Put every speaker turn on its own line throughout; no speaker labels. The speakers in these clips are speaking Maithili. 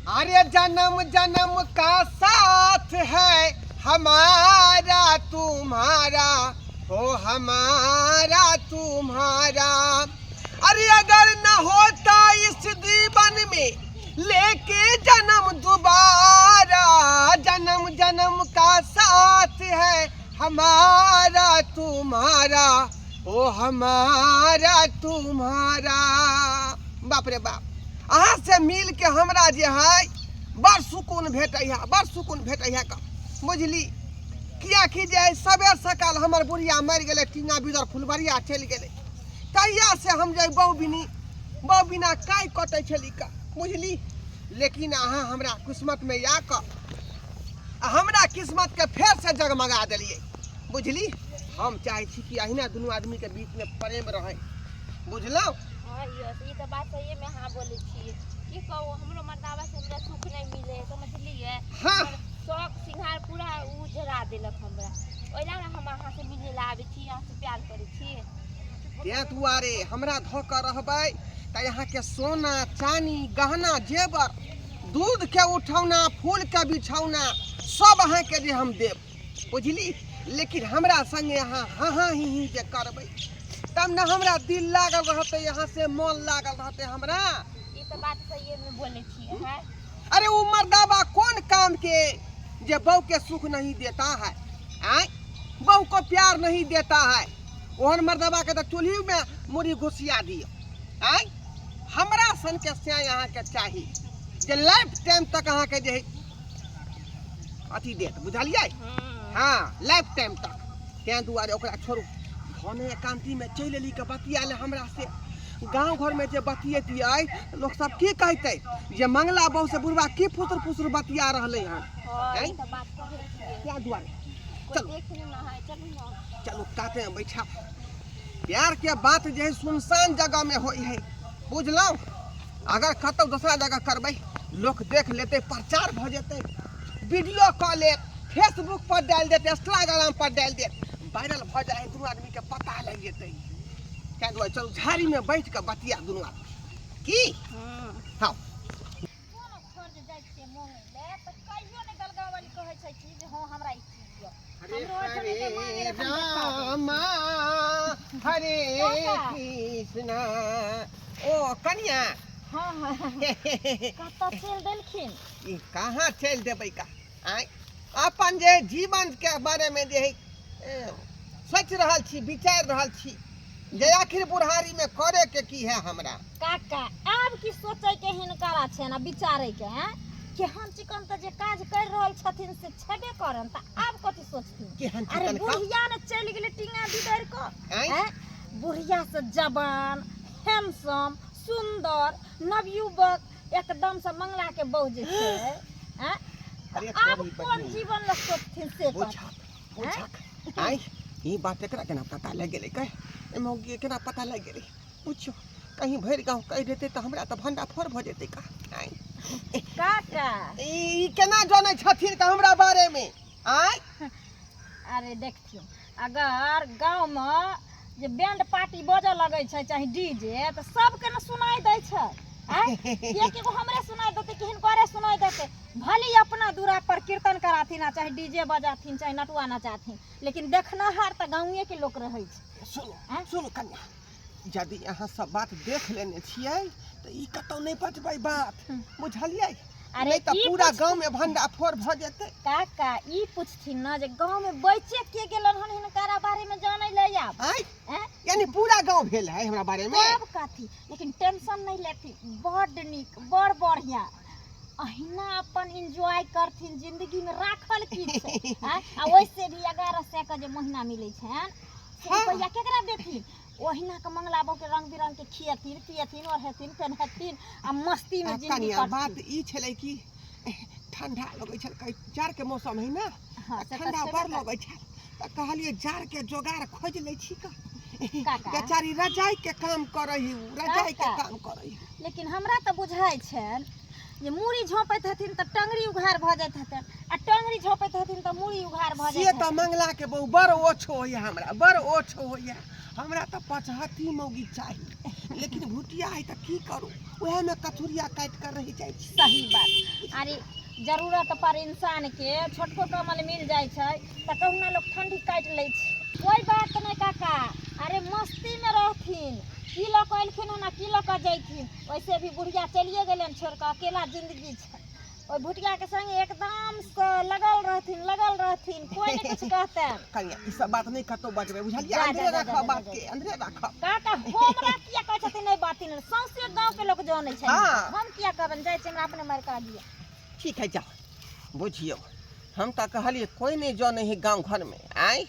अरे जन्म जन्म का साथ है हमारा तुम्हारा, हो हमारा तुम्हारा। अरे अगर न होता इस जीवन में लेके जन्म दोबारा, जन्म जन्म का साथ है हमारा तुम्हारा, ओ हमारा तुम्हारा। बाप रे बाप, अहाँ से मिल के हमरा जे है बड़ सुकून भेटै है, बड़ सुकून भेटै है का बुझली। किएकि जे आइ सबेर सकाल हमर बुढ़िया मरि गेलै, टीना बिदर फुलबरिया चलि गेलै, तहिया से हम जे बहु बिनी बहु बिना काय कटै छली का बुझली। लेकिन अहाँ हमरा किस्मतमे आ कऽ आ हमरा किस्मतके फेरसँ जगमगा देलियै बुझली। हम चाहै छी कि अहिना दुनू आदमीके बीचमे प्रेम रहै, बुझलहुँ।
हँ यौ, ई तऽ बात सहिए मे अहाँ बोलै छी। की कहू, हमरो मर्दाबा से हमरा सुख नहि मिले है, समझलियै? हमर शौक सिंघार पूरा उ जरा देलक हमरा। ओहि लए ने हम अहाँ से मिले लए आबै छी, अहाँ से प्यार करै छी।
तेँ दुआरे हमरा धऽ कऽ रहबै तऽ अहाँके सोना चानी गहना जेवर, दूधके उठौना, फूलके बिछौना, सब अहाँके जे हम देब बुझली। लेकिन हमरा संगे अहाँ हाँ हाँ ही ही जे करबै तब ने हमरा दिल लागल रहतै, यहाँ से मन लागल रहतै हमरा।
ई तऽ बात सहिए मे बोलै छी अहाँ।
अरे वो मर्दाबा कौन काम के जे बहू के सुख नहीं देता है, आय बहू को प्यार नहीं देता है, ओहन मर्दाबा के तऽ चूल्ही में मुड़ी घुसिया दियो। आय हमरा सन के से अहाँ के चाही जे लाइफ टाइम तक अहाँ के जे है अथी देत, बुझलियै? हाँ, लाइफ टाइम तक। तें दुआरे ओकरा छोड़ू, भने एकांती में चलि एली के बतिया ले हमरा से। गाँव घर में जे बतियतियै लोक सब की कहतै जे मंगला बहू से बुढ़वा की फुसुर फुसुर बतिया रहलै हन।
हँ,
आँय?
ई तऽ बात कहै छियै।
तें दुआरे
कोइ
चलू।
देख नहि ने है, चलू ने।
चलू, काते में बैठा। प्यार के बात जे है सुनसान जगह में होइ है, बुझलहुँ? अगर कतौ दोसरा जगह करबै लोक देख लेतै, प्रचार भऽ जेतै, वीडियो कऽ लेत, फेसबुक पर डालि देत, इंस्टाग्राम पर डालि देत, वायरल भऽ जाइ है, दुनू आदमीके पता लागि जेतै। ताहि दुआरे चलू झाड़ीमे बैठ कऽ बतिया दुनू आदमी की। हँ।
कोनो घर जे जाइ छियै मांगै लए तऽ कहियो नहि गलगाँव वाली कहै छै कि जे हँ हमरा ई चीज दिअ।
हरे
हमरो ओहिठाम एतै मांगै
हरे
लए तऽ हम देखा देब।
रामा हरे
काका।
कृष्णा। ओ कनिया।
हँ हँ, कतऽ चलि देलखिन?
ई कहाँ चलि देबै का? आँय, अपन जे जीवन के बारे में जे है सोचि रहल छी, विचारि रहल छी जे आखिर बुढ़ारी में करे के की है हमरा।
काका, आब की सोचै के हिनकरा छै ना विचारै के हैं? केहन चिकन तऽ जे काज कर रहल छथिन से छेबे करन, तऽ आब कथी सोचथिन?
केहन
अरे
चिकन काम?
बुढ़िया ने चलि गेलै टींगा बिदरि कऽ।
आँय?
हैं? बुढ़िया से जवान, हैंडसम, सुंदर नवयुवक एकदम से मंगला के बहू जे छै हैं?
अरे
आब
तोरी
कोन
बहिन।
जीवन लए सोचथिन से कहथिन।
बुझक बुझक। आँय, ई बात एकरा केना पता लागि गेलै? कह, एहि मौगी केना पता लागि गेलै? पूछियो, कहीं भरि गाँव कहि देतै तऽ हमरा तऽ भंडा फोड़ भऽ जेतै का। आँय?
काका,
ई केना जानै छथिन का हमरा बारेमे? आँय?
अरे देखथिन, अगर गाँवमे जे बैंड पार्टी बजऽ लगै छै चाहे डीजे, तऽ सबके ने सुनाइ दै छै। आँय, किएकि एगो हमरे सुनाइ देतै कि हिनकरे सुनाइ देतै? भले ही अपना दूरा पर कीर्तन कराथिन आ चाहे डीजे बजाथिन चाहे नटुआ नचाथिन, लेकिन देखनाहार तऽ गाँवे लोक रहै छै।
सुनू।
आँय?
सुनू कन्या, यदि अहाँ सब बात देख लेने छियै तऽ ई कतौ नहि बजबै बात, बुझलियै?
अरे
नहि तऽ
ई
पूरा गाँव में भंडा फोड़ भऽ जेतै।
काका, ई पुछथिन ने जे गाँव में बचे के गेलन हन हिनकरा बारे में जानै ले आब।
आँय?
आँय?
यानी पूरा गाँव भेल है हमरा बारे में?
तब कथी, लेकिन टेंशन नहीं लेथिन, बड्ड नीक, बड़ बढ़िया, अहिना अपन एंजॉय करथिन। जिंदगी में राखल की छै? आँय? आ ओइसे भी 1100 के जे महीना मिलै छनि से रुपैआ केकरा देथिन? ओहिना के मंगला बहू के रंग बिरंग के खियेथिन पियेथिन, ओढ़ेथिन पेन्हेथिन आ मस्ती में
आ
जिंदगी
कनिया, बात
कटथिन।
ई छलै कि ठंडा लगै छल, कहै जाड़ के मौसम है ने।
हँ, से तऽ
ठंडा
छेबे
बड़
करै।
लगै छल तऽ कहलियै जाड़ के जोगाड़ खोजि लै छी का।
काका।
बेचारी रजाई के काम करै है, उ रजाई के
काका।
काम करै है।
लेकिन हमरा तऽ बुझाइ छनि जे मूड़ी झोपैत हथिन तऽ टंगरी उघार भऽ जाइत हेतनि आ टंगरी झोपैत हथिन तऽ मूड़ी उघार भऽ
से
जाइत
तऽ
हेतनि।
मंगला के बहु बड़ ओछ होइया, हमरा बड़ ओछ होइया। हमरा तऽ पचहत्ती मौगी चाही, लेकिन भुटिया है तऽ की करू, उएह में कथुरिया काटि कऽ रहि जाइ छी।
सही बात। अरे जरूरत पर इंसान के छोटको कमल मिल जाइ छै तऽ कहुना लोक ठंडी काटि लै छै। कोइ बात नहि काका, अरे मस्ती में रहथिन, की लऽ कऽ एलखिन हन आ की लऽ कऽ जैथिन। वैसे भी बुढ़िया चलिए गेलनि छोड़ि कऽ, अकेला जिंदगी छै। ओहि भुटिया के संगे एकदम से लगल रहथिन, लगल रहथिन, कोइ नहि कुछ कहतनि।
कनिया, ई सब बात नहि कतौ बजबै, बुझलियै?
जा, जा,
अंदरे
जा, जा,
राखब
जा,
बात
जा,
के, अंदरे राखब।
काका हमरा किया कहै छथिन नहि बातिन, सौंसे गाँव के लोक जानै छै।
हाँ।
हम किया कहबनि, जाइ छी, हमरा अपने मारि काज यऽ।
ठीक है, जाओ। बुझियौ, हम तऽ कहलियै कोइ नहि जनै है गाँव घरमे, आँय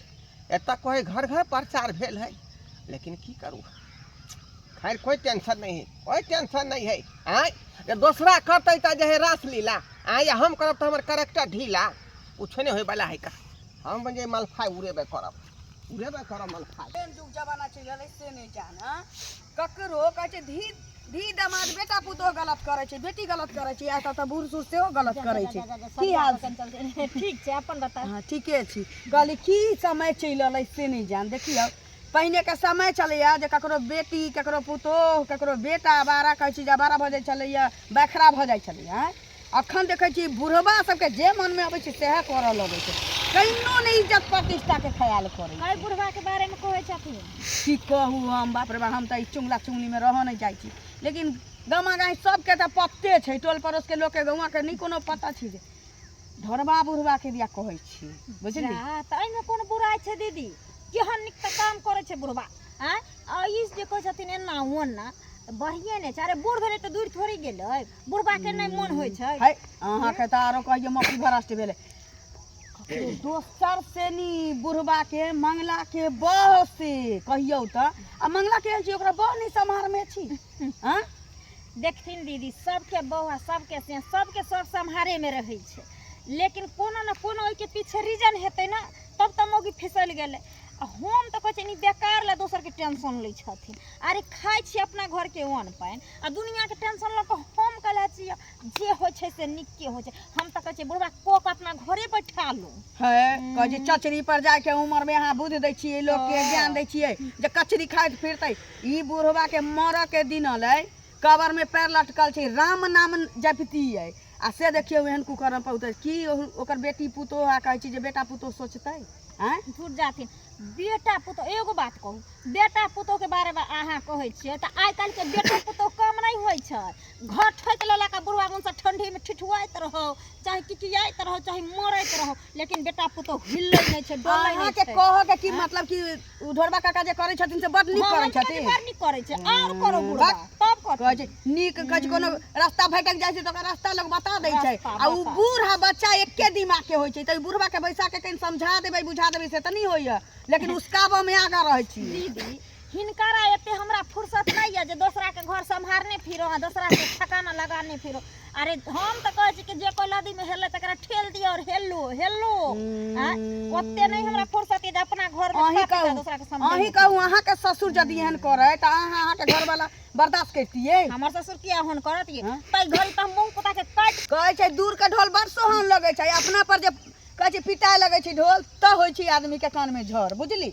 एतऽ कहै घर घर प्रचार भेल है, लेकिन की करू। खैर कोई टेंशन नहीं है, कोई टेंशन नहीं है। आँय जे दोसरा करतै तऽ जे है रासलीला, आँय या हम करब तऽ हमर करेक्टर ढीला, कुछो नहि होयवला है। का हम जे मलफाइ उड़ेबे करब, उड़ेबे करब मलफाइ।
केहन जुग जमाना चलि रहलै से नहि जान। ककरो कहै छै धी धी दमाद बेटा पुतोह गलत करै छै, बेटी गलत करै छै, आ तऽ बूढ़ सूढ़ सेहो गलत करै छै। की हाल?
ठीक छै, अपन बताउ।
हँ ठीके छी। कहली की समय चलि रहलै से नहि जान। देखियौ, पहिनेके समय छलैए जे ककरो बेटी, ककरो पुतोह, ककरो बेटा आवारा कहै छी जे आवारा भऽ जाइ छलैए, बखरा भऽ जाइ छलैए। अखन देखै छी बुढ़बा सबके जे मनमे अबै छै सएह करऽ लगै छै, कहिनो नहि इज्जत प्रतिष्ठाके ख्याल करै
छै। बुढ़बाके बारेमे कहै छथिन?
की कहू हम, बाप रे बाप, हम तऽ ई चुगला चुगलीमे रहऽ नहि जाइ छी, लेकिन गामा गाँव सबके तऽ पते छै, टोल पड़ोसके लोकके गौआँके नहि कोनो पता छै जे ढोरबा बुढ़बाके दिया कहै छी, बुझली?
तऽ एहिमे कोन बुराइ छै दीदी? केहन नीक तऽ काम करै छै बुढ़बा। आँय, आ ई जे कहै छथिन एना ओना, बढ़िए नहि छै। अरे बूढ़ भेलै तऽ दूर थोड़ी गेलै, बुढ़बाके नहि मोन होइ छै।
है, अहाँके तऽ आरो कहियो मौकी भ्रष्ट भेलै दोसर से नी बुढ़बाके मंगलाके बह से कहियौ तऽ आ मंगला के छी ओकरा बह नहि सम्हारमे छी। आँ
देखथिन दीदी, सबके बौआ सबके से सबके सब सम्हारेमे रहै छै, लेकिन कोनो ने कोनो ओहिके पीछे रीजन हेतै ने, तब तऽ मौगी फिसलि गेलै। आ हम तऽ कहै छियै बेकार लए दोसरके टेंशन लै छथिन। अरे खाइ छी अपना घरके अन्न पानि आ दुनिआँके टेंशन लऽ कऽ हम कहले छियै जे होइ छै से नीके होइ छै। हम तऽ कहै छियै बुढ़बा कऽ कऽ अपना घरे बैठा लू।
है, कहै छै चचरी पर जाइके उमरमे अहाँ बुद्धि दै छियै लोकके, ज्ञान दै छियै जे कचरी खाइत फिरतै। ई बुढ़बाके मरऽके दिन अलै, कबरमे पैर लटकल छै, राम नाम जपितियै आ से देखियौ एहन कुकर्म पौतै की ओकर बेटी पुतोह आ कहै छी जे बेटा पुतोह सोचतै? आँय
छूट जाथिन बेटा पुतोह। एगो बात कहू, बेटा पुतोहके बारेमे अहाँ कहै छियै तऽ आइ काल्हिके बेटो पुतोह कम नहि होइ छै। घर ठोकि लेलक आ बुढ़बा मुँहसँ ठण्डीमे ठिठुआइत रहौ, चाहे किकियाइत रहौ, चाहे मरैत रहौ, लेकिन बेटा पुतोह हिलै नहि छै, डोलै नहि
अहाँके
छै।
कहऽ के की मतलब कि ओ ढोरबा काका जे करै छथिन से बड नीक
हँ,
करै
हम तऽ कहै छियै
छथिन?
बड़ नीक करै छै, आओर करो बुढ़बा तब
कहै छै नीक। कहै छै कोनो रास्ता भटक जाइ छै तऽ ओकर रास्ता लोक बता दै छै
रास्ता
आ ओ
बता।
बूढ़ आ बच्चा एके दिमाग के होइ छै, तऽ बुढ़बा के बैसा के कनि समझा देबै, बुझा देबै से तऽ नहि होइया, लेकिन उसकाबऽ मे आगाँ रहै छी।
दीदी, हिनकरा एते हमरा फुर्सत नहि यऽ जे दोसराके घर सम्हारने फिरो आ दोसराके ठकाना लगाने फिरो। अरे हम तऽ कहै छी कि जे कोइ नदीमे हेलै तकरा ठेल दियौ और हेलो हेलो। आँय, ओते नहि हमरा फुर्सत यऽ जे अपना घरमे
अहीं
खा पी कऽ
कहू,
दोसराके समझेने
अहीं कहू, अहाँके ससुर यदि एहन करै तऽ अहाँ अहाँके घरवाला बर्दाश्त करितियै?
हमर ससुर किया ओहन करत ये?
हँ?
ताहि घड़ी तऽ हम मुँह पुता के काटि
कहै छै दूर के ढोल बड़ सोहान लगै छै, अपना पर जे कहै छै पिटाए लगै छै ढोल तऽ होइ छै आदमी के कान मे झर, बुझली?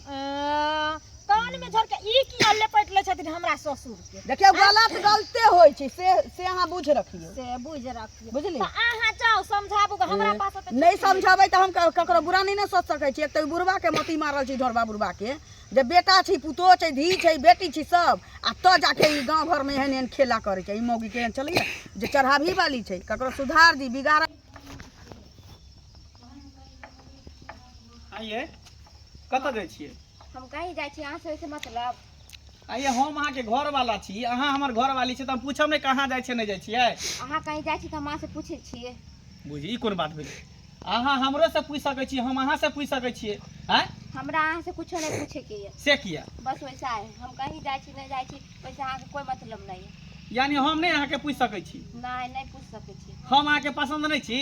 कान मे झर के ई किया लपेट लै छथिन हमरा ससुर के?
देखियौ, गलत गलते होइ छै, से से अहाँ बुझ रखियौ।
से बुझि रखियौ,
बुझली?
तऽ अहाँ जाउ समझाबू गे, हमरा पास ओते
नहि समझेबै तऽ हम ककरो बुरा नहि ने सोच सकै छी। एक तऽ बुढ़बा के मोती मारल छै ढोरबा बुढ़बा के, जे बेटा छै, पुतोह छै, धी छै, बेटी छै सब, आ तऽ जाके ई गाँव घरमे एहन एहन खेला करै छै। ई मौगी केहन छलैया जे चढ़ाबही वाली छै, ककरो सुधार दी बिगाड़।
आइये कतऽ जाइ छियै?
हम कहीं जाइ छी, अहाँ से ओहिसँ मतलब?
आइये, हम अहाँके घरवाला छी, अहाँ हमर घरवाली छी, तऽ हम पूछब नहि कहाँ जाइ छियै नहि जाइ छियै?
अहाँ कहीं जाइ छी तऽ हम अहाँ से पूछै छियै?
बुझी, ई कोन बात भेलै? अहाँ हमरो से पूछि सकै छी, हम अहाँ से पूछि सकै छियै। आँय,
हमरा अहाँ से कुछो नहि पूछे के ये।
से किया?
बस वैसा है, हम कहीं जाइ छी नहि जाइ छी वैसे अहाँके कोई मतलब नहीं है।
यानी हम नहि अहाँके पूछि सकै छी?
नहि, नहि पूछ सकै छी।
हम अहाँके पसन्द नहि छी?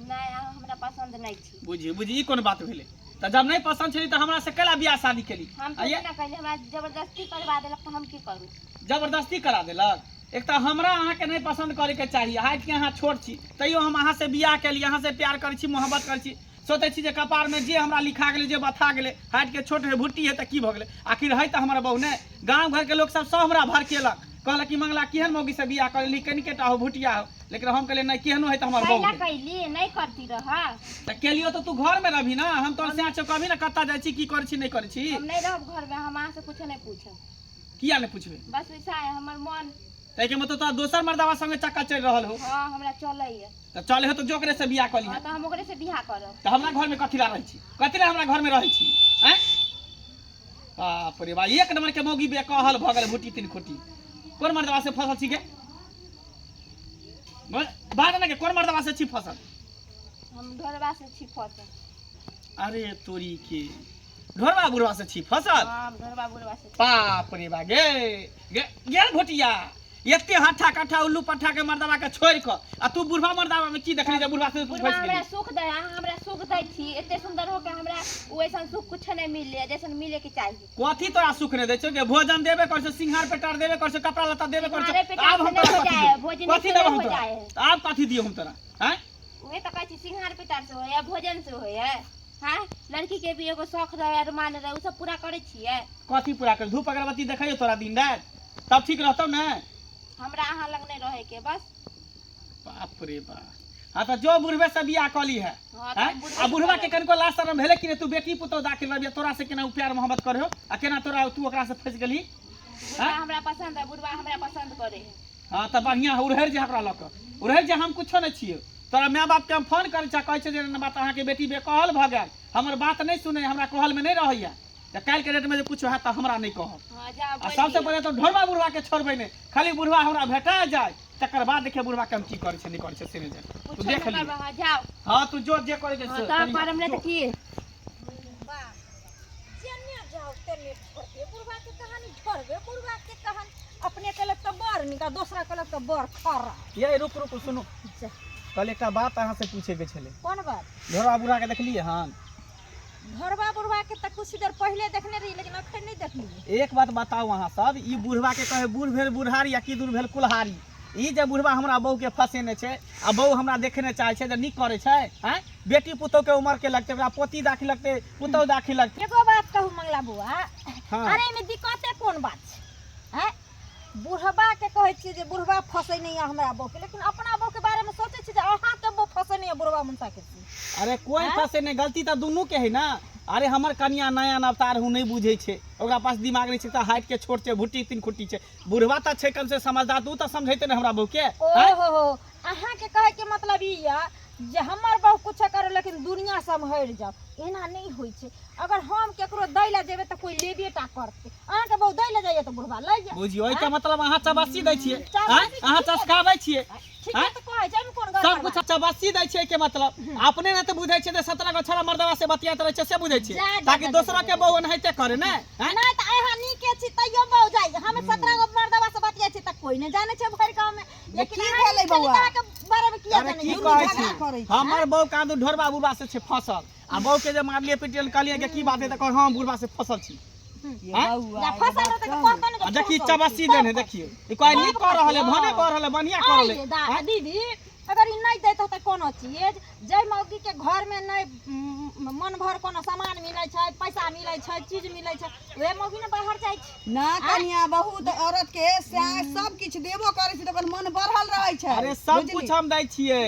नहि, अहाँ हमरा पसन्द नहि छी।
बुझी बुझी, ई कोन बात भेलै? तऽ जब नहि पसन्द छलै तऽ हमरा से कैला बियाह शादी केली?
हम
आइये
थोड़े ना कहली, हमरा जबरदस्ती करवा देलक तऽ हम की करू?
जबरदस्ती करा देलक? एक तऽ हमरा अहाँके नहि पसन्द करैके चाही, हाइटके अहाँ छोट छी, तैयो हम अहाँसँ बियाह केलियै, अहाँसँ प्यार करै छी, मोहब्बत करै छी। सोचै छी जे कपारमे जे हमरा लिखा गेलै, जे बथा गेलै, हाइटके छोट है, भुट्टी है, तऽ की भऽ गेलै, आखिर है तऽ हमर बहू नहि। गाँव घरके लोकसभ सब हमरा भड़केलक, कहलक कि मंगला केहन मौगीसँ बियाह कऽ लेलही, कनिकेटा हो, भुटिया हो। लेकिन हम कहलियै नहि, केहनो है तऽ हमर बहू
कैला
है।
कैली नहि करती रह।
तऽ केलियो तऽ तू घरमे रहबी ने, हम तोहर सैं छौ, कहबी ने कतऽ जाइ छी, की करै छी, नहि करै छी।
हम नहि रहब घरमे, हम अहाँ से कुछो नहि पूछब।
किया नहि पूछबे?
बस वैसा है हमर मन।
ताहिके मतलब तोरा दोसर मर्दावा संगे चक्का चलि रहल हो?
हाँ, हमरा चलैया।
तऽ चले हो तऽ जो ओकरे से बियाह कऽ लिहे।
हाँ, तऽ हम ओकरे से बियाह करब।
तऽ हमरा घरमे कथी ला रहै छी, कथी ला हमरा घरमे रहै छी? आँय बाप रे बा, एक नंबर के मौगी बेकहल भऽ गेल, भुटी तीन खोटी। कोन मर्दवा से फसल छी गे? बात ना के कोन मर्दवा से छी फसल?
हम ढोरबा से छी फसल।
अरे तोरी के, ढोरबा बुढ़वा से छी फसल?
हाँ, हम ढोरबा बुढ़वा से छी।
बाप रे बा, गे गे गेल भुटिया, एते हट्ठा कट्ठा उल्लू पट्ठा के मर्दवा के छोड़ि कऽ आ तू बुढ़वा मर्दवा में की देखली जे बुढ़वा से तू
बुढ़वा
फंसि
हमरा
गेली?
सुख दे, अहाँ हमरा सुख दै छी। एते सुंदर होके हमरा ओ ऐसन सुख कुछ नहीं मिले जैसन मिले के चाहिए।
कथी तोरा सुख नहीं दै छौ गे? भोजन देबे कर छौ, सिंगार पेटार देबे कर छौ, कपड़ा लत्ता देबे कर छौ।
सिंगारे पेटार
आब हम
से
तोरा
नहीं हो
कथी
जाए,
देबौ?
भोजन
कथी
से
देबौ
नहीं
हम
हो
तोरा?
जाए।
आब कथी दियौ हम तोरा? आँय
उहे तऽ कहै छी, सिंगार पेटार से होय, भोजन से होय। हाँ, लड़की के भी एगो शौक रहे, अरमान रहे, उ सब पूरा करै छियै।
कथी पूरा कर? धूप अगरबत्ती देखैयो तोरा दिन राति, तब ठीक रहतौ ने?
हमरा अहाँ लग नहीं रहे के बस।
बाप रे बाप, हाँ तऽ जो बुढ़बे से बियाह कऽ ली है।
हाँ, तऽ
आँय?
हम बुढ़बे
आ
से
बुढ़वा के
करब।
कनिको लाज शरम भेलै कि नहि? तू बेटी पुतोह दाखिल रहबिही, तोरा से केना उ प्यार मोहब्बत करे हो आ केना तोरा तू ओकरा से फंसि गेलही?
बुढ़वा हमरा पसंद है, बुढ़वा हमरा पसंद करे है।
हाँ तऽ बढ़िया है, उड़हरि जे ओकरा लऽ कऽ उड़हरि जे, हम कुछो नहि छियै। तोरा माय बापके हम फोन करै छियै, कहै छै जे एना बात, अहाँके बेटी बेकहल भऽ गेल, हमर बात नहि सुनै, हमरा कहलमे नहि रहैया। तऽ काल्हिके डेटमे जे कुछो हैत तऽ हमरा नहि कहब।
हाँ, जा
आ
बोल
सबसँ
दियौ।
पहिले तऽ ढोरबा बुढ़वा के छोड़बै नहि, खाली बुढ़वा हमरा भेटा जाय तकर बाद देखिए बुढ़वा के हम की करै छै नहि करै छै से नहि जानि। तू
कुछो
देख
नहि
लिहे।
करबै, हाँ, जाओ।
हाँ, तू जो जे करै के
हाँ,
से
तऽ
करिहे,
करम नहि
जो।
तऽ की।
वाह, जेने जाओ तेने ढोरबे बुढ़वा के कहानी, ढोरबे बुढ़वा के कहानी। अपने केलक तऽ बड़ नीक आ दोसरा केलक तऽ बड़ खराब।
ये रुक रुक, सुनू।
जा।
कल एकटा बात अहाँ से पूछे के छलै।
कोन बात?
ढोरबा बुढ़ा के देखलियै हन?
ढोरबा बुढ़वा के तऽ कुछ देर पहिले देखने रही, लेकिन अखन नहि देखलियै।
एक बात बताउ अहाँ सब, ई बुढ़वा के कहे बूढ़ भेल बुढ़ारी आ की दूर भेल कुल्हारी। ई जे बुढ़वा हमरा बहू के फंसेने छै आ बहू हमरा देखने चाहे छै, जे नीक करै छै? आँय, बेटी पुतोह के उमर के लगतै, ओकरा पोती दाखिल लगतै, पुतोह दाखिल लगतै।
एगो बात कहू मंगला बुआ?
हाँ।
अरे एहिमे दिक्कते कोन बात छै? आँय, बुढ़वा के कहै छियै जे बुढ़वा फंसै नहि यऽ हमरा बहू के, लेकिन अपना बहू के बारे मे सोचै छियै जे अहाँके बहू फंसै नहि यऽ बुढ़वा मुनसा के से।
अरे कोई फंसे नहीं, गलती तऽ दुनू के है ना। अरे हमर कनिया नया नवतार हूँ, नहीं बुझै छै, ओकरा पास दिमाग नहीं छै, तऽ हाइट के छोट छै, भुट्टी तीन खुट्टी छै। बुढ़वा तऽ छै कम से समझदार, तू तऽ समझैते ने हमरा बहू के। आँय?
ओहो हो, अहाँके कहै के मतलब ई यऽ जे हमर बहू कुछो करे लेकिन दुनिया सम्हरि जाओ, एना नहि होइ छै। अगर हम केकरो दै लए जेबै तऽ कोई लेबे टा करतै। अहाँके बहू दै लए जाइए तऽ बुढ़वा लै जाए।
बुझियौ, एहिके मतलब अहाँ चबस्सी दै छियै?
चबस्सी
आँय? अहाँ चसकाबै छियै?
ठीके तऽ कहै छै, एहिमे कोन गड़बड़
सब कुछ चबस्सी दै छियै के मतलब अपने ने तऽ बुझै छियै जे 17 गो छोड़ा मर्दवा से बतियाइत रहै छै, से बुझै छियै?
जा, जा,
ताकि
जा,
दोसरा
जा,
के बहू एनाहिते करे ने? आँय?
नहि तऽ अहाँ नीके छी तैयो बहू जाइ, हम 17 गो मर्दवा से बतियाइ छी तऽ कोई नहि जानै छै भरि गाँव में, लेकिन
की
अहाँ
भेलै
नीक छली
बौआ?
तऽ अहाँके बारे में किया
अरे
जानै
की
छै?
कहै
झगड़ा
छी
करै छै।
हमर बहू कादू ढोरबा बुढ़बा से छै फसल, आ बहू के जे मारलियै पिटियै, कहलियै कि की बात है, तऽ कहै हम बुढ़बा से फसल छी।
ये
आँय?
बौआ,
जा
एगो
फसल
बात
रहतै तऽ
कहू।
कहतौ ने
आ
जे
देखी
फसल
चबस्सी
छी,
देने
सब
देखियौ, ई कहै नीक कऽ रहल है, भने कऽ रहल है, बढ़िया कऽ रहल
आइए
है।
दा
आँय?
दीदी, अगर ई नहि दैत तऽ कोनो चीज जाहि मौगी के घर में नहि मन भर कोनो सामान मिलै छै, पैसा मिलै छै, चीज मिलै छै, उहे मौगी ने बाहर जाइ छै।
ना कनिया, बहुत औरत के सैह सब किछु देबो करै छै तऽ ओकर मन बढ़ल रहै छै।
अरे सब
बुझली?
कुछ हम दै छियै,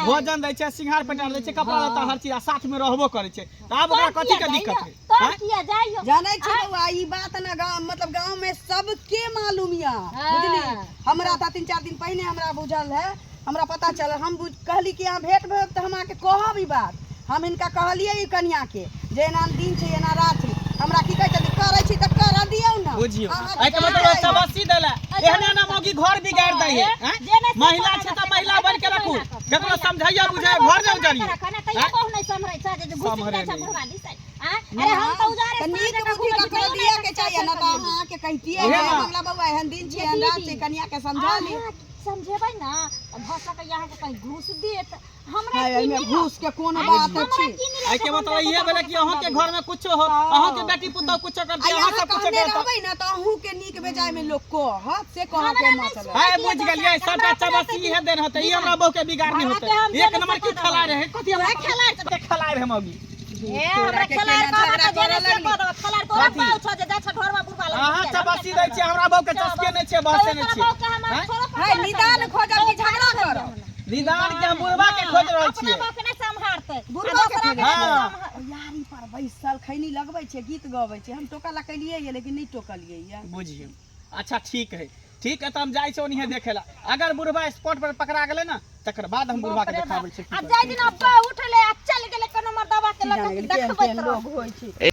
भोजन दै छियै, सिंगार पेटार दै छियै, कपड़ा लत्ता हर चीज, आ साथ में रहबो करै छै, तऽ आब ओकरा
तब
कथी
किया
के दिक्कत
जाइयो?
है?
तब
आँय?
किया जाइयो?
जानै छी बौआ, ई बात ने गाँव मतलब गाँव में सबके मालूम यऽ। बुझली? हमरा तऽ 3-4 दिन पहिने हमरा बुझल है, हमरा पता चलल। हम कहली कि अहाँ भेंट भेब तऽ हम अहाँके कहब ई बात। हम हिनका कहलियै ई कनिया के जे एना दिन छै, एना रात छै। हमरा की कहै छथिन, करै छी तऽ करऽ दियौ ने।
बुझियौ,
अहाँ
एहिके मतलब
जानै।
चबस्सी देला, एहने ना मौगी घर बिगाड़ दै है। आँय?
जे नहि
महिला छै तऽ महिला बन के रखू, ककरो समझाइया बुझाइया घर नहि उजाड़ियौ।
तैयो बहु नहि सम्हरै छै जे घुसि
सम्हरै
जाइ छै
नहि।
बुढ़वा दिस। आँय? अरे हम तऽ उजारे
तऽ
साँझ
नीक
जकाँ
बुद्धि
घुमै छी,
ककरो
तैयो
दिअ
नहि
के चाहिए ना, तऽ अहाँके कहितियै
उहे
ने
ना।
हमरा बौआ एहन दिन छै, एहन रात छै, कनिया के समझा ली।
अहाँ समझेबै ना? तऽ भऽ सकैए अहाँके कहीं घूस देत। हमरा
हाय,
की
एहिमे
मिलत?
घूस के कोन
आँय,
बात
हमरा
अछि?
की मिलत?
एहिके
हम
मतलब
जाकऽ
इहे भेलै कि अहाँके घर में कुछो हो, अहाँके बेटी पुतहु कुछो
आ
करतै, अहाँ
अहाँ
सब कुछो
कहने
करतै।
रहबै ने तऽ अहूँके नीक बेजाय में लोक कहत, से कहऽ के
हमरा नहि
मतलब।
है, बुझि गेलियै, सबटा चबसी इहे देन होतै, ई हमरा बहू के बिगाड़ नहि होतै।
अहाँके हम
एक
देने
नंबर की
से
खेलाय रहै, कथी हमरा
वएह खेलाय
कते खेलाय रहै मौगी।
ए, हमरा
के
खेलाड़
केना
कहबा
झगड़ा
तऽ जेने
करऽ
से
लगली?
कऽ देबऽ। खेलाड़ तोरा
कथी?
पाउ छौ जे जाइ छौ ढोरबा बुढ़बा लग।
अहाँ चबसी दै छियै, हमरा बहू के चस्के नहि छियै, बहसे नहि
तोरा बहू के
छियै।
हम
आँय?
थोड़ा
है, निदान खोजब कि झगड़ा करब?
निदान के हम बुढ़बा के खोजि रहल
अपना
छियै।
बहू के नहि सम्हारतै, आ
बुढ़बा के
दोसरा के
खोजै
नहि
हाँ।
सम्हार।
यारी पर बैसल खैनी लगबै छै, गीत गबै छै। हम टोकऽ ला केलियै ये, लेकिन नहि टोकलियै ये।
बुझियौ। अच्छा ठीक है, ठीक है, तऽ हम जाइ छियै ओनिहे देखै ला। अगर बुढ़बा स्पॉट पर पकड़ा गेलै ने, तकर बाद हम बुढ़बा के
बाप रे
देखाबै
बाप।
छियै की
आ
करै
जाहि दिना बहू उठलै आ चलि गेलै कोनो मर्दबा के
की
लऽ
जाने
कऽ,
गेल केहन
देखबैत
केहन
रहब।
लोग होइ छै।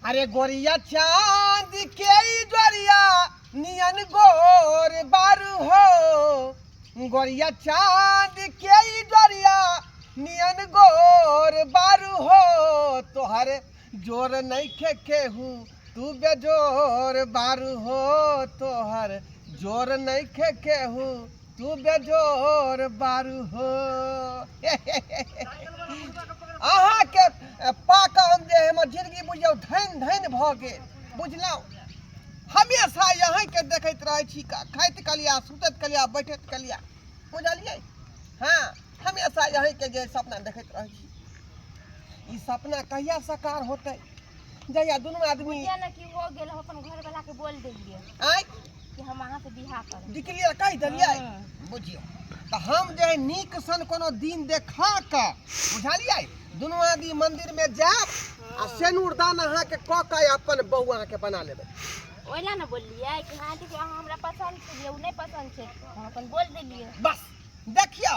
अरे गोरिया चांद के ई गोरिया नियन गोर बारू हो, गोरिया चांद के ई गोरिया नियन गोर बारू हो, तोहर जोर नहीं केहू तू बेजोर बारू हो, तोहर जोर नहीं केहू तू बेजोर बारू हो। अहाँके पाकऽ हम जे हमर जिंदगी बुझियौ धनि धनि भऽ गेल, बुझलहुँ? हमेशा अहाँके देखैत रहै छी, खाइत कलिया, सुतैत कलिया, बैठैत कलिया, बुझलियै? हँ, हमेशा अहीँके जे सपना देखैत रहै छी। ई सपना कहिया साकार होतै? जहिया दुनू आदमी
बुझिया ने कि हो गेल, हम अपन घर वाला के बोल देलियै
आँय
कि हम अहाँ से बियाह करब।
डिक्लेयर कहि देलियै? बुझियौ तऽ हम जे है नीक सन कोनो दिन देखा कऽ, बुझलियै, दुनू आदमी मंदिरमे जायब आ सेनुरदान अहाँके कऽ कऽ अपन बहू अहाँके बना लेबै।
ओहि ला ने बोललियै कि हाँ देखियौ, अहाँ हमरा पसन्द छलियै, ओ नहि पसन्द छै, हम अपन बोल देलियै।
बस देखियौ,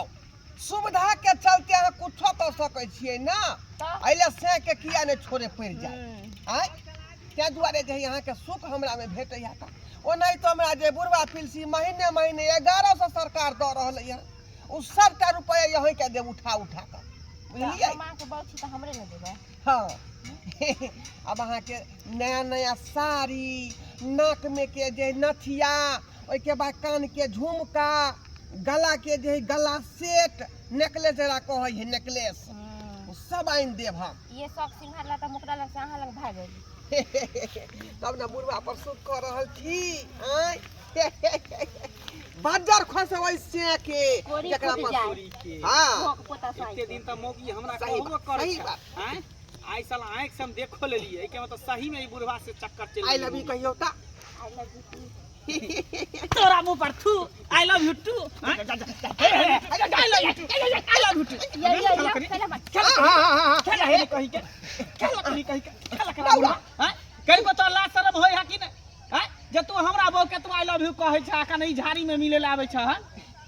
सुविधा के चलते अहाँ कुछो कऽ सकै छियै ने।
तऽ
एहि लए से के किया नहि छोड़े पड़ि जाय? आँय, ताहि दुआरे जे है अहाँके सुख हमरामे भेटैए। तऽ ओनाहितो हमरा जे बुढ़वा पिलसी महीने महीने 1100 सरकार दऽ रहलै हँ, ओ सबटा रुपैआ अहीँके देब उठा उठा कऽ, बुझलियै?
हम अहाँके बहू छी तऽ हमरे ने देबै।
हँ, आब अहाँके नया नया साड़ी, नाकमे के जे नथिया, ओहिके बाद कानके झुमका, गलाके जे है गला सेट, नेकलेस जकरा कहै है नेकलेस, ओ सब आनि देब हम।
ये शौक सिंघार ला तऽ हम ओकरा लग से अहाँ लग भागि गेली।
तब ने बुढ़वा पर सुख कऽ रहल छी। आँय, बज्जर खसबै से के
कोरी
जकरा
फूटि
पर
जाय।
तोरी के।
हँ,
भोक पोता साइ
एते दिन तऽ मौगी हमरा
सही
कहबो
बात,
करै
सही
छै।
बात।
आँय, आइ साल आँखि से हम देखो लेलियै, एहिके मतलब सही में ई बुढ़वा से चक्कर चलि
I
गेलै।
लव you कहियौ तऽ।
I love you.
तोरा मुंह पर थू। I love you too, I love you too, I love you too.
ये ये ये पहले मत।
खेला हे कहि के, खेला कहि कहि के खेला खेला हैं, कहि को तो लाज शरम होय है कि नहीं? हैं, जे तू हमरा बहू के तू I love you कहै छ, अखन ई झाड़ी में मिले ला आबै छ? हैं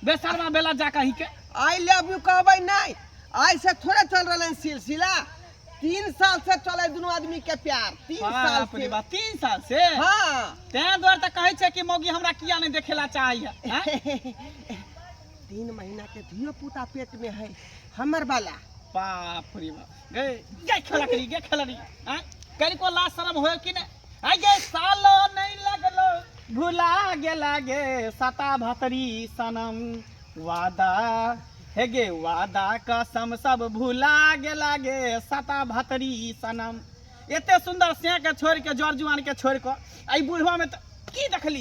बेसरमा बेला जा कहि के
I love you कहबै नहि। आइ से थोड़े चल रहलै सिलसिला, 3 साल से चले दुनू आदमी के प्यार, 3 साल
बाप रे
से।
बाप, 3 साल से?
हाँ।
तें दुआरे तऽ कहै छै कि मौगी हमरा किया नहि देखेला चाहैया, हैं?
3 महीना के धियो पुता पेट में है हमर वाला।
बाप रे बाप, गे गे खेला करी, गे खेला री। हैं, कनिको लाज शरम होय कि नहि? आइ गे सालो नहि लगलो भुला गेला गे सता भतरी सनम, वादा हे गे वादा कसम सब भुला गेला गे सता भतरी सनम। एते सुंदर से के छोड़ के, जर जुआन के छोड़ के एहि बुढ़वा में तऽ की देखली,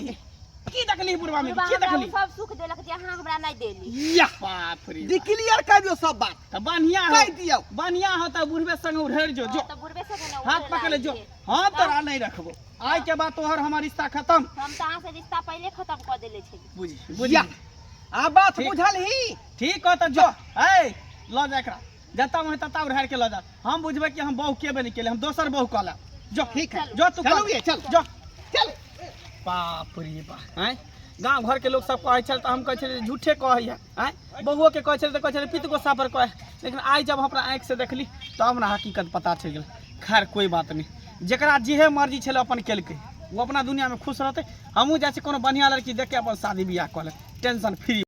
की देखली बुढ़वा में?
बुढ़बा
की
हमरा
देखली?
ओ सब सुख देलक जे अहाँ हमरा नहि देली।
या बाप रे बाप।
डिक्लेयर कर दियौ सब बात।
तऽ बढ़िया हो।
कहि दियौ।
बढ़िया हो तऽ बुढ़बे संग उधेड़ जो, जो।
हाँ, तऽ बुढ़बे संगे ने
हाथ
उधेड़
पकड़ ले जो।
लागै छै।
हम तोरा नहीं रखबो, आइ के बाद तोहर हमर रिश्ता खत्म।
हम तऽ अहाँ से रिश्ता पहिले खत्म कऽ देले छली।
बुझी बुझी
या। आ बात
ठीक।
बुझल ही?
ठीक हो तऽ जो, ए लऽ जा एकरा, जतऽ मन ततऽ उधार के लऽ जा। हम बुझबै कि हम बहू के बनि केले, हम दोसर बहू कहला। जो।
ठीक है।
जो तू
चलू
कर।
ये, चल।
जो।
चल।
बाप रे बाप, आँय, गाँव घरके लोक सब कहै छल तऽ हम कहै छलियै झूठे कहैया। आँय, बहुओके कहै छलै तऽ कहै छलै पित गोस्सा पर कहै, लेकिन आइ जब हम अपना आँखिसँ देखली तब हमरा हकीकत पता चलि गेल। खैर कोइ बात नहि, जकरा जेहे मर्जी छलै अपन केलकै, ओ अपना दुनियामे खुश रहतै। हमहूँ जाइ छी कोनो बढ़िआँ लड़की देखके अपन शादी बियाह कऽ लेब, टेंशन फ्री।